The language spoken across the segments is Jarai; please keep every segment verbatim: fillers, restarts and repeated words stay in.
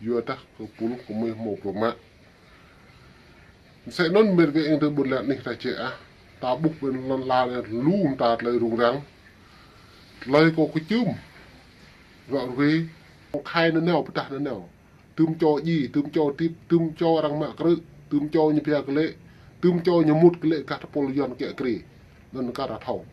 Yua dah kơ pul kơ mơi hmâo bruă mă. Mơsĕ anŭn mĕt wa ayŏng adơi ƀôn lan anih ta čĕ ah. Ta ƀuh ƀing lŏn ala anai lu mơta tơlơi rŭng răng. Tơlơi kâo kơčŭm. Rŏ ruai. Kâo khai nanao, pơdah nanao. Tơm čô djai, tơm čô tip, tơm čô arăng mă krư̆, tơm čô ñu pia kơ lĕ, tơm čô ñu mŭt kơ lĕ gah tơpul Yuan kiă kriê. Anŭn kar thâo.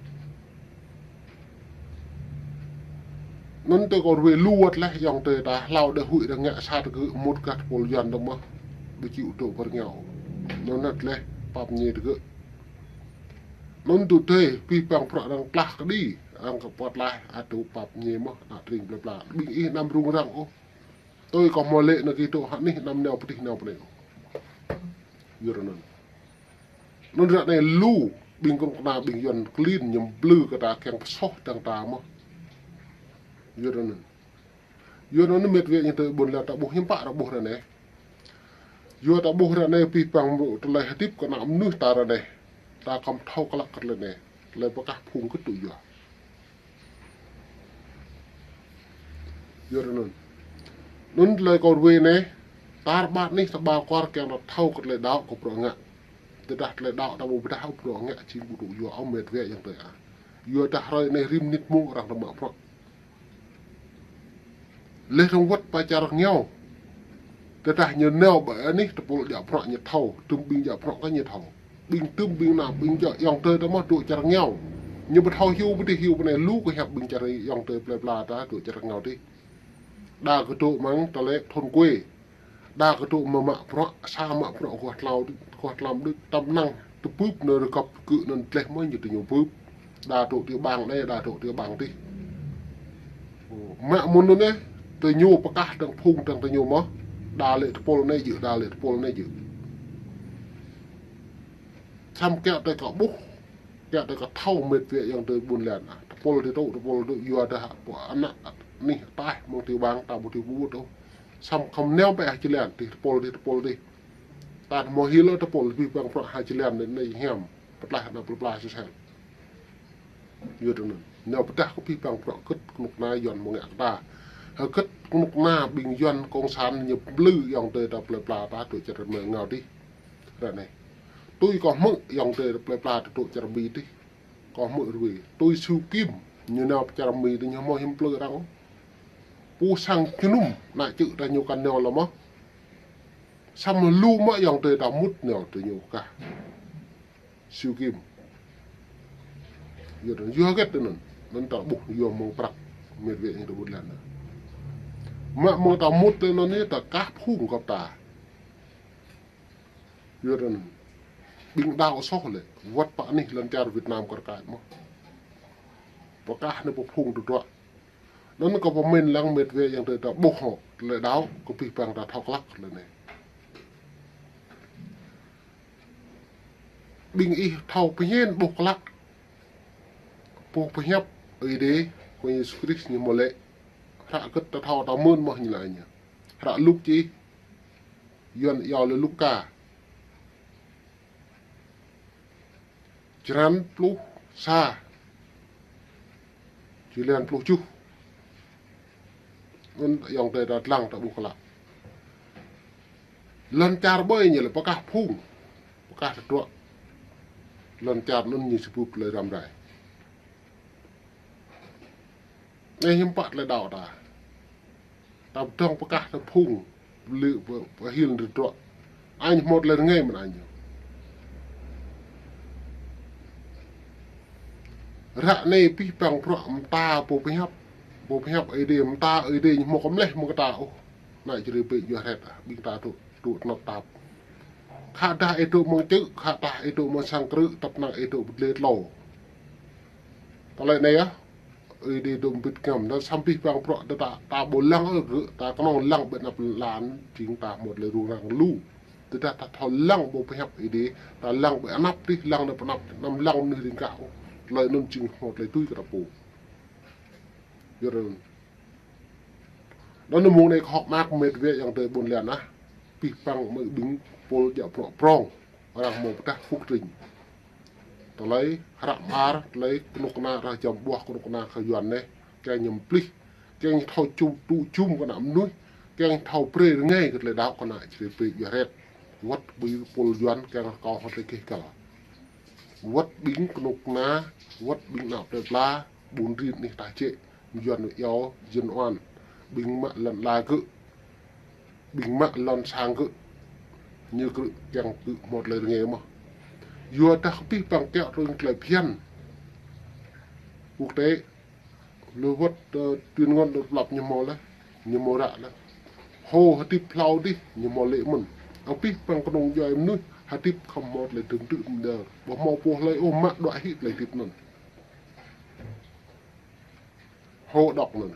Anŭn tơ kâo ruai lu wơ̆t laih ayŏng adơi ta hlâo đah huĭ đah ngă sa tơgơ̆ mŭt gah tơpul Yuan dơ̆ng mơ̆. Ƀu čih tŭ pơrơngiao. Anŭn laih pap ñe tơgơ̆. Anŭn tŭ tơi pih păng prăk arăng klah kơđi, arăng kơpơ̆t laih, atŭ pap ñe mơ̆, ană tring plơi pla. Ƀing ih anăm rŭng răng ôh. Tui kâo hmâo lĕ anai kơ tŭ hă anih anăm nao pơtih nao pơnai. Yua anŭn. Anŭn ră anai lu ƀing kơnuk kơna ƀing Yuan klin ñu blư̆ kơ ta kiăng pơsoh dơ̆ng ta mơ̆. Yua anŭn. Yua anŭn mĕt wa ayŏng adơi ƀôn lan ta ƀuh hiư̆m pă ta ƀuh ră anai. Yua ta ƀuh ră anai pih păng mơ̆ tơlơi hơdip kơ ană mơnuih ta ră anai. Ta khŏm thâo klă kơ tơlơi anai. Tơlơi pơkah phung kơ tŭ yua. Yua anŭn. Anŭn tơlơi kâo ruai anai, tar ƀar anih ta ƀar kwar kiăng ta thâo kơ tơlơi đaŏ kơ bruă ngă. Tơdah tơlơi đaŏ ta ƀu pơdah ôh bruă ngă jing ƀu tŭ yua ôh mĕt wa ayŏng adơi ah. Yua dah hrơi anai rĭm mơnit mông arăng ta mă bruă. Laih dơ̆ng wơ̆t pơ čar rơngiao. Tơdah ñu nao ƀơi anih tơpul djă bruă ñu thâo, tơm ƀing djă bruă kơ ñu thâo. Ƀing tơm ƀing ană, ƀing djă ayŏng adơi ta mơ̆ dŏ čar rơngiao. Ñu ƀu thâo hyu ƀu dih hyu pơ anai lu kơ hiăp ƀing čar ayŏng adơi plơi pla ta dŏ čar rơngiao dih. Đa kơ dŏ mơ̆ng tơlơi thôn quê. Đa kơ dŏ mơ̆ mă bruă, sa mă bruă kuah tlâo, kuah tlam đôč, tăm năng, tơbưp nơ rơgăp kơ anŭn tlaih mơ̆ ñu tơ ñu bưp. Đa dŏ tiểu bang anai, đa dŏ tiểu bang dih. Mă mơ̆n anŭn anai, tơ ñu pơkah dơ̆ng phung dơ̆ng tơ ñu mơ̆. Đa lĕ tơpul anai jơ̆, đa lĕ tơpul anai jơ̆. Samơ̆ kiăng tơ kâo ƀuh, kiăng tơ kâo thâo mĕt wa ayŏng adơi ƀôn lan ah. Tơpul dih tŭ, tơpul dih yua dah pô ană anih ataih mơ̆ng tiểu bang ta ƀu dih ƀu ƀut ôh. Samơ̆ khŏm nao ƀĕ ha jơlan dih, tơpul dih, tơpul dih. Ta hmâo hil ôh tơpul pih păng prăk ha jơlan anai hiam. Pơtlaih ană plơi pla sơsel. Yua anŭn. Nao pơdah kơ pih păng prăk gĭt kơnuk kơna Yuan mơ̆ ngă kơ ta. Hơgĕt kơnuk kơna ƀing Yuan cộng sản ñu blư̆ ayŏng adơi ta plơi pla ta dŏ čar rơmang ngao dih. Ră anai. Tui kâo hmư̆ ayŏng adơi plơi pla ta dŏ čar Mi dih. Kâo hmư̆ ruai. Tui Siu Kim. Ñu nao pơ čar Mi dih ñu hmâo hiư̆m plư arăng. Pô sang jơnum ană čư̆ ta ñu kăn nao lơ mơ̆. Samơ̆ lu mơ̆ ayŏng adơi ta mŭt nao tơ ñu kah. Siu Kim. Yua anŭn, yua hơgĕt tơ anŭn. Anŭn ta ƀuh yua mơ̆ng prăk mĕt wa ayŏng adơi ƀôn lan ah. Mă mơ̆ng ta mŭt tơ anŭn anai ta kah phung gơ̆p ta. Yua anŭn. Ƀing đaŏ soh lĕ. Wơ̆t pơ anih lŏn čar Việt Nam kar kaĭ mơ̆. Pơkah anai pơ phung tơdruă. Anŭn kâo pơmĭn lăng mĕt wa ayŏng adơi ta ƀuh hŏ, tơlơi đaŏ, kơ pih păng ta thâo klă tơlơi anai. Ƀing ih thâo pơhiăp ƀuh klă. Pô pơhiăp Ơi Adai, Khua Yêsu Krist ñu hmâo lĕ. Hră gĭt ta thâo ta mơ̆n mơ̆ ñu laĭ ñu. Hră Luk čih. Yuan iâu lĕ Luka. Črăn pluh sa. Črăn pluh tơjuh. Anŭn ayŏng adơi ta lăng ta ƀuh klă. Lŏn čar ƀơi ñu lĕ pơkah phung. Pơkah tơdruă. Lŏn čar anŭn ñu sơbŭp tơlơi răm rai. Anai hiư̆m pă tơlơi đaŏ ta. Ta pơdơ̆ng pơkah tơ phung, lĕ pơ, pơhil tơdruă. Añ hmâo tơlơi rơngai mơ̆n añ. Ră anai pih păng bruă mơta pô pơhiăp. Pô pơhiăp Ơi Adai mơta Ơi Adai ñu hmâo kơmleh mơ̆ng kơ ta ôh. Anai čơrơi pĕ juă hrĕt ah, ƀing ta tŭ, tŭ tơnap tap. Khă dah ih dŏ mơ̆ng čư̆, khă dah ih dŏ mơ̆ng sang krư̆, tăp năng ih dŏ pơdlê tlâo. Tơlơi anai ah, Ơi Adai dŏ mbĭt ngăm, anŭn samơ̆ pih păng bruă ta, ta, ta ƀu lăng ôh gơ̆, ta kơnơ̆ng lăng ƀơi anăp lăn, jing ta hmâo tơlơi rŭng răng lu. Tơdah ta thâo lăng ƀơi pơhiăp Ơi Adai, ta lăng ƀơi anăp dih, lăng anăp anăp, anăm lăng mơnuih ring gah ôh. Tơlơi anŭn jing hmâo tơlơi tui kơ ta pô. Yua anŭn. Anŭn mơ̆ng anai kơ hŏk mơak mĕt wa ayŏng adơi ƀôn lan ah. Pih păng mơi ƀing pôl djă prŏ prŏng. Arăng hmâo pơdah phŭk tring. Tơlơi hră mơar, tơlơi kơnuk kơna arăng jăm ƀuah kơnuk kơna kơ Yuan anai. Kiăng ñu plih. Kiăng ñu thâo čum, tŭ čum kơ ană mơnuih. Kiăng thâo brơi rơngai kơ tơlơi đaŏ kơ ană čơrê pê djuai hrĕt. Wơ̆t ƀing pôl Yuan kiăng rơkâo hơtai kih kăl. Wơ̆t ƀing kơnuk kơna, wơ̆t ƀing ană plơi pla, ƀun rin anih ta čĕ, Yuan iâu, Yuan oan, ƀing mă lŏn ala gơ̆, ƀing mă lŏn sang gơ̆, ñu krư̆ kiăng gơ̆ hmâo tơlơi rơngai mơh. Yua dah abih bang kiăo trŭn tơlơi phiăn quốc tế, lu wơ̆t, ơ, tuyên ngôn độc lập ñu hmâo laih, ñu hmâo ră laih. Hô hơdip hlâo dih, ñu hmâo lĕ mơ̆n. Abih bang kơnung djuai mơnuih, hơdip khŏm hmâo tơlơi dơ̆ng tư̆ mơdơr. Ƀu hmâo pô hlơi ôh mă đuaĭ hĭ tơlơi hơdip anŭn. Hô đŏk anŭn.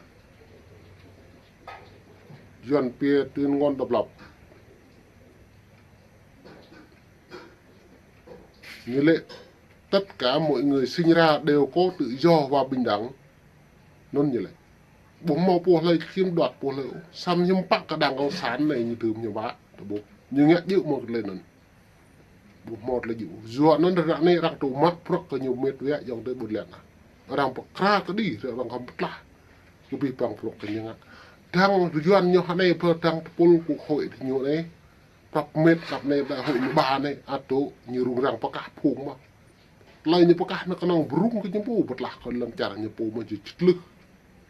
Yuan pia tuyên ngôn độc lập. Ñu lĕ, tất cả mọi người sinh ra đều có tự do và bình đẳng. Anŭn ñu lĕ. Ƀu hmâo pô hlơi chiếm đoạt pô hlơi ôh. Samơ̆ hiư̆m pă kơ đảng cộng sản anai ñu tơm ñu mă, tơƀuh. Ñu ngă djơ̆ mơ̆ kơ tơlơi anŭn. Ƀu hmâo tơlơi djơ̆. Yua anŭn ră anai arăng tŭ mă prŏk kơ ñu mĕt wa ayŏng adơi ƀôn lan ah. Arăng pơkra kơđi, arăng khŏm pơtlah. Kơ abih bang prŏk kơ ñu ngă. Đang Yuan ñu hơnai pơ đang tơpul quốc hội ñu anai. Prăp mĕt kăp anai, đại hội mười ba anai, ăt tŭ ñu rŭng răng pơkah phung mơ̆. Tơlơi ñu pơkah anŭn kơnơ̆ng brŭng kơ ñu pô, pơtlah kơ lŏn čar ñu pô mơ̆ či čơtlưh.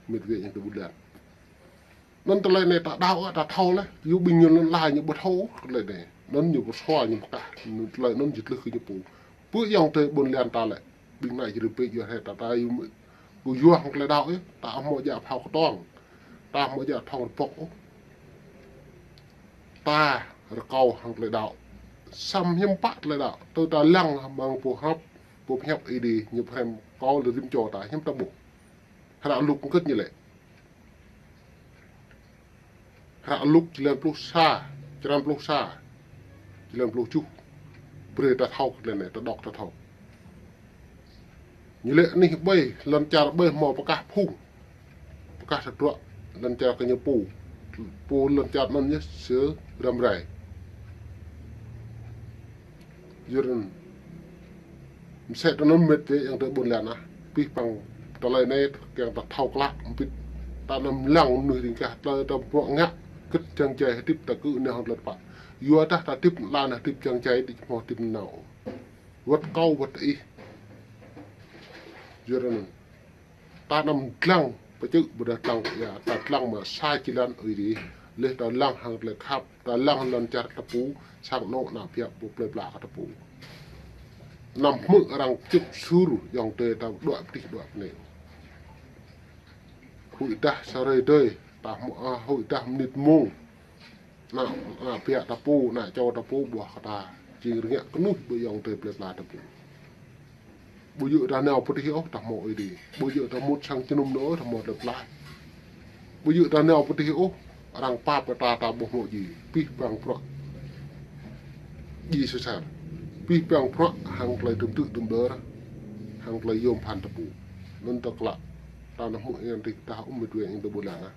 Mĕt wa ayŏng adơi ƀôn lan. Anŭn tơlơi anai ta đaŏ, ta thâo laih, yua ƀing ñu lŏn ala ñu ƀu thâo tơlơi anai. Anŭn ñu pơsua ñu pơkah, anŭn tơlơi anŭn čơtlưh kơ ñu pô. Pơ ayŏng adơi ƀôn lan ta lĕ, ƀing ană čơrê pê djuai hrĕt ta, ta yua mơ̆, ƀu yua hăng tơlơi đaŏ ôh, ta hmâo djă phao kơtong, ta hmâo djă thŏng rơbŏk ôh. Ta rơkâo hăng tơlơi đaŏ. Samơ̆ hiư̆m pă tơlơi đaŏ, tơl ta lăng hăng pô hơp, pô pơhiăp Ơi Adai, ñu pơhrăm kâo lĕ rĭm čô ta hiư̆m ta ƀuh. Hră Luk kơ̆t ñu lĕ. Hră Luk črăn pluh sa, črăn pluh sa, črăn pluh tơjuh. Brơi ta thâo kơ tơlơi anai, ta đŏk ta thâo. Ñu lĕ anih ƀơi, lŏn čar ƀơi hmâo pơkah phung. Pơkah tơdruă, lŏn čar kơ ñu pô. Pô lŏn čar anŭn ñu sơ răm rai. Yua anŭn. Mơsĕ tơ anŭn mĕt wa ayŏng adơi ƀôn lan ah. Abih bang tơlơi anai kiăng ta thâo klă, ƀĭt ta anăm lăng mơnuih ring kah tơlơi ta ƀuh ngă, kơ̆t jăng jai hơdip ta kơ anai hŏng tơlơi pă. Yua dah ta hơdip lan hơdip jăng jai dih hmâo hơdip nao. Wơ̆t kâo wơ̆t ih. Yua anŭn. Ta anăm lăng pơčư̆ ƀôdah lăng ia, ta lăng mă sa jơlan Ơi Adai. Laih ta lăng hăng tơlơi khăp, ta lăng lŏn čar ta pô, sang anŏ ană biă pô plơi pla kơ ta pô. Anăm hmư̆ arăng čŭp sur ayŏng adơi ta đuaĭ pơtih đuaĭ pơnai. Huĭ dah sa hrơi tơi, ta hmư̆, a, huĭ dah mơnit mông. Ană, ană biă ta pô, ană čô ta pô, ƀuh kơ ta. Jing rơngiă kơnuih ƀơi ayŏng adơi plơi pla ta pô. Ƀu djơ̆ ta nao pơtih ôh, ta hmâo Ơi Adai. Ƀu djơ̆ ta mŭt sang jơnum nao ôh, ta hmâo tơlơi pơklaih. Ƀu djơ̆ ta nao pơtih ôh, arăng pap kơ ta, ta ƀu hmâo djai. Abih bang prăk. Djai sơsar. Abih bang prăk hăng tơlơi tơm tư̆ tơm đơr. Hăng tơlơi yôm phăn ta pô. Anŭn ta klă. Ta anăm hmư̆ yang tih ta ŭm mĕt wa ayŏng adơi ƀôn lan ah.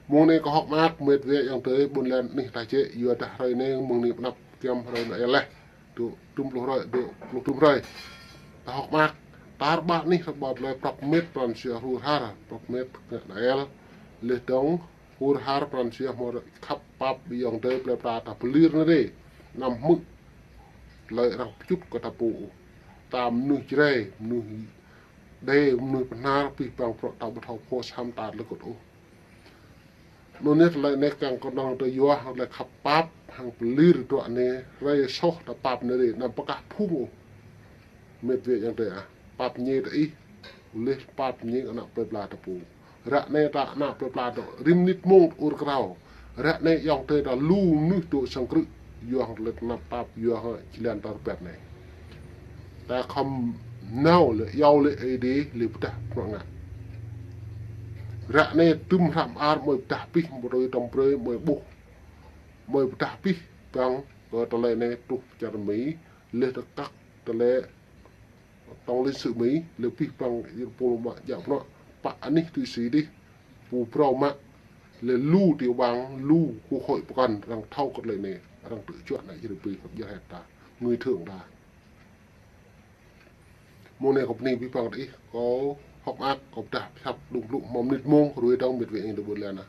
Mơ̆ng anai kâo hơ̆k mơak mĕt wa ayŏng adơi ƀôn lan anih ta čĕ, yua dah hrơi anai mơ̆ng anai pơnăp giăm hrơi Noel laih. Dŏ tơm pluh hrơi, dŏ pluh tơm hrơi. Ta hơ̆k mơak, ta rơbat anih rơbat tơlơi prăp mĕt pran jua hur har, prăp mĕt Noel. Laih dơ̆ng hur har pran jua hmâo khăp pap ƀing ayŏng adơi plơi pla ta pơlir anai rai. Anăm hmư̆ tơlơi arăng pơčŭt kơ ta pô. Ta mơnuih Jrai, mơnuih Êđê, mơnuih Bahnar, abih bang prăk ta ƀu thâo pô sam ta lơkŭt ôh. Anŭn yơh tơlơi anai kiăng kơnơ̆ng ta yua hăng tơlơi khăp pap, hăng pơlir tơdruă anai, rai soh ta pap anai rai, anăm pơkah phung ôh. Mĕt wa ayŏng adơi ah, pap ñe ta ih, laih pap ñe ană plơi pla ta pô. Ră anai ta ană plơi pla ta rĭm mơnit mông ta ur krao. Ră anai ayŏng adơi ta lu mơnuih dŏ sang krư̆, yua hăng tơlơi tơnap tap, yua hăng jơlan ta rơbat anai. Ta khŏm nao lĕ iâu lĕ Ơi Adai lĕ pơdah prăk ngă. Ră anai tơm hră mơar mơi pơdah abih, mơi tơm brơi, mơi ƀuh. Mơi pơdah abih bang kơ tơlơi anai truh čar Mi, laih ta kăk tơlơi tổng lãnh sự Mi, laih abih bang yơh pô mă djă prăk, pă anih Thụy Sĩ dih, pô phrâo mă, laih lu tiểu bang, lu quốc hội pơkŏn, arăng thâo kơ tơlơi anai, arăng tơčuă ană čơrê pê khăp djơ̆ hĕt ta, người thượng ta. Mơ̆ng anai kâo bơni abih bang tơ ih, kâo hơ̆k mơak, kâo pơdah pơhiăp đŭng blŭ hmâo mơnit mông, ruai dơ̆ng mĕt wa ayŏng adơi ƀôn lan ah.